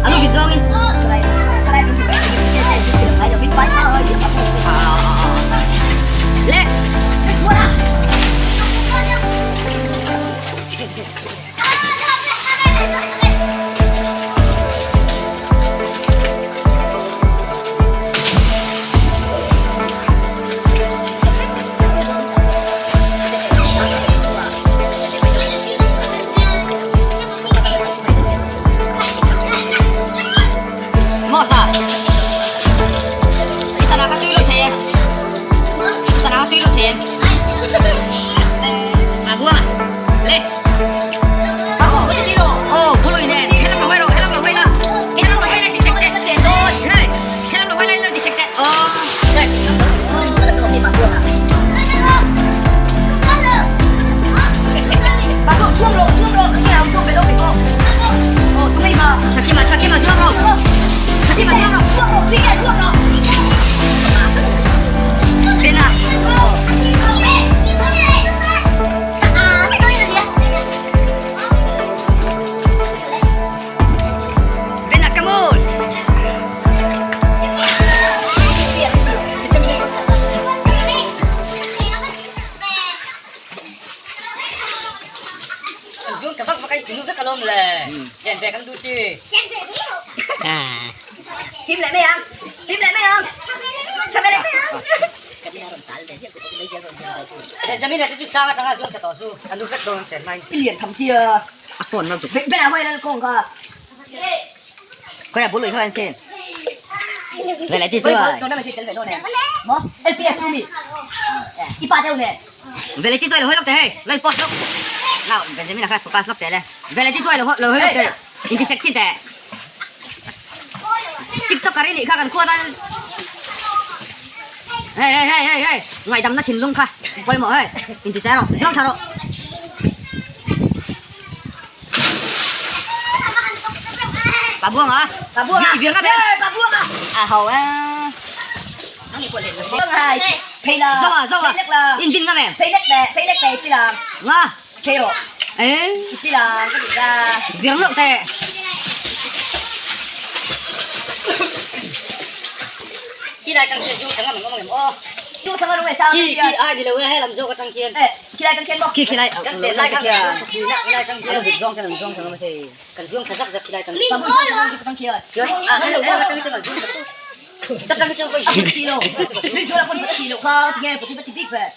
Alo vit zawngin. Le. Maw sa. I sana kha tui lo thei e. I sana kha tui lo thei e. À buông à. Le. Oh, bului nen. Helam lo hawi rawh, helam lo hawi la. Helam lo hawi la ti sek teh. Hey, helam lo hawi la lo ti sek teh. Oh. Thakima, thakima zuang rawh. Thakima zuang rawh. Bena. Bena, come on. Zuang ka vak vak ai chunu vek alawm le. Chen ve kan duh si. À. Phim lại mấy ông Phim lại mấy ông Cho mày lại mấy ông Benjamin te chu sang atanga zuang ta tawh chu a nu vek dawn chen mai. Liền thầm chia A phone nó chụp. Bên nào quay lên con cơ Khoi à bului thôi anh xin. Về lại ti tôi. Tôi nói mà chuyện về đâu nè Mó LPS chu mi Ipa theo nè Về lại ti tôi là hơi lóc thế hey. Lên post lóc. Nào, Benjamin là khai focus lóc thế le. Về lại ti tôi là hơi lóc thế. Intersect xin tệ. TikTok ka rin kha kan khua tan. Hey hey hey hey hey. Ngai dam na thin lung kha. Koi mo hey. Inti tero. Long tharo. Bà buông à? Bà buông à Bị việc các bên. Bà buông à À hầu à. Buông à Phi là Dâu à, dâu à. Phi là In pin các mẹ. Phi lắc bè Phi lắc bè Phi là Nga. Phi rồi Ê, Phi là cái gì ra việc lượng tệ. Khi lai tang khian chu thanga mang awm aw. Chú thằng nó về sao Khi khi ai đi lo he lam zawk atang khian. Ê Khi lại con khen bọc Khi khi lại Kan chen lai kan khi na lai tang Ano khian. big zong kan zong kan ma Kan zuang tha zak zak khi lai tang. Bà buông thằng thằng kia Chuan a he lam atang chuan zuang tha. Tak kan chuan koi kilo Đi chú là con vẫn kilo kha nghe của tôi biết về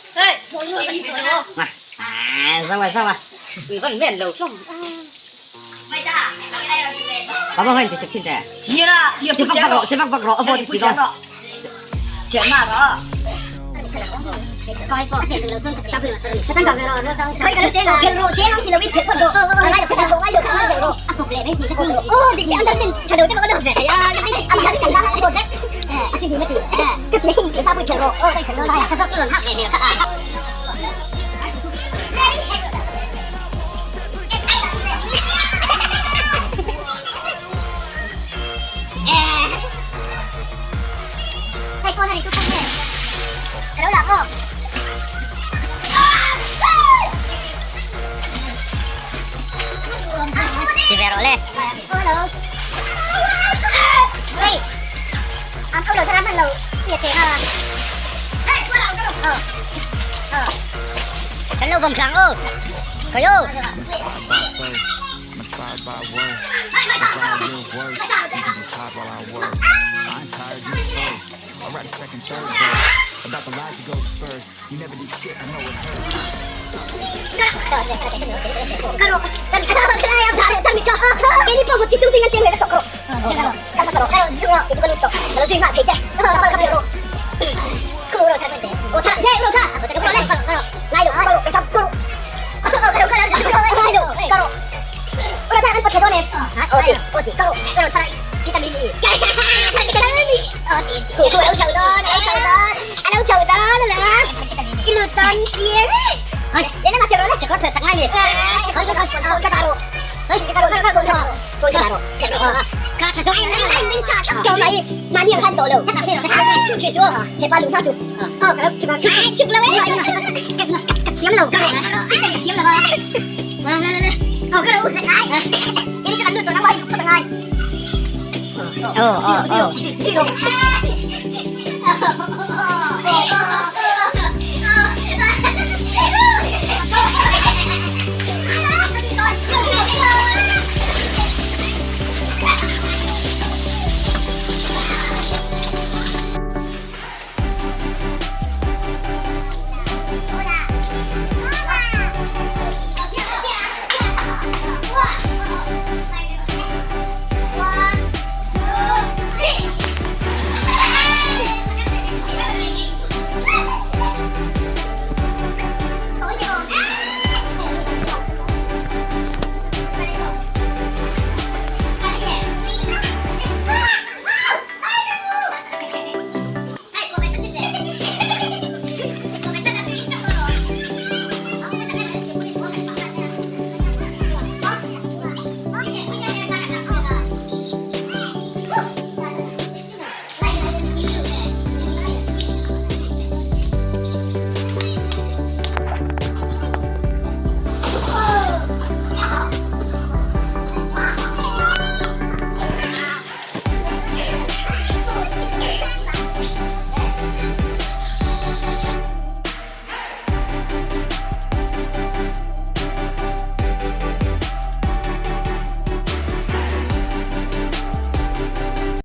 Mà. À, xong rồi xong rồi. Van men lo hlawm. Bà buông hình thì sexy tệ. Kia là Kia Chế phụ bác chém bác rồi rọ, chế bác bác rọ, ở bộ thì đó. Chém mà đó Thì về rồi lên. Cái lâu vòng trắng ư. Khởi ư. first. I'm inspired by worth. Desire your worst. You can just hide while I work. I'm tired, you first. I write a second, third verse about the lies you go disperse. You never do shit, I know it hurts. Thiam lo. Thiam lo. Oh, ka ru. Ai. Ini kan lu tu nang wai lu ngai. Oh, oh, oh. Zero.